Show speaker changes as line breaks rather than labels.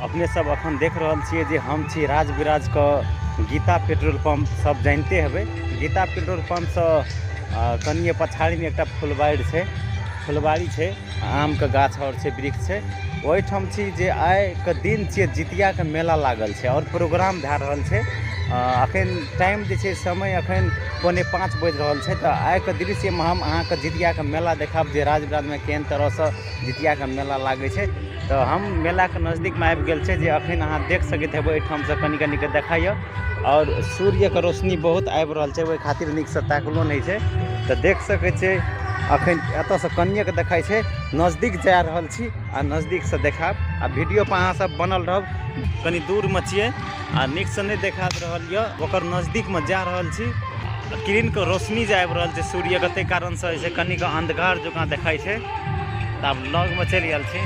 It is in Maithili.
अपने सब अखन देख रहल छियै जे हम छी राजविराजके गीता पेट्रोल पंप, सब जानिते हेबै। गीता पेट्रोल पंपसँ कनिए पछाड़ीमे एकटा फुलबाड़ी छै, फुलबाड़ी छै, आमके गाछ आओर छै, वृक्ष छै। ओहिठाम छी जे आइके दिन छियै, जितियाके मेला लागल छै आओर प्रोग्राम भए रहल छै। अखन टाइम जे छै, समय अखन 4:45 बाजि रहल छै। तऽ आइके दृश्यमे हम अहाँके जितियाके मेला देखायब जे राजविराजमे केहन तरहसँ जितियाके मेला लागै छै। तऽ हम मेलाके नजदीकमे आबि गेल छै जे अखन अहाँ देख सकैत हेबै, एहिठामसँ कनि कनिके देखाइए आओर सूर्यके रोशनी बहुत आबि रहल छै, ओहि खातिर नीकसँ ताकलो नहि छै। तऽ देख सकै छियै, अखन एतऽसँ कनिएके देखाइ छै। नजदीक जा रहल छी आ नजदीकसँ देखायब आ वीडियो पर अहाँ सब बनल रहब। कनि दूरमे छियै आ नीकसँ नहि देखा रहल यऽ, ओकर नजदीकमे जा रहल छी। किरणके रोशनी जे आबि रहल छै सूर्यके, ताहि कारणसँ जे छै कनिक अन्धकार जकाँ देखाइ छै। तऽ आब लगमे चलि गेल छी।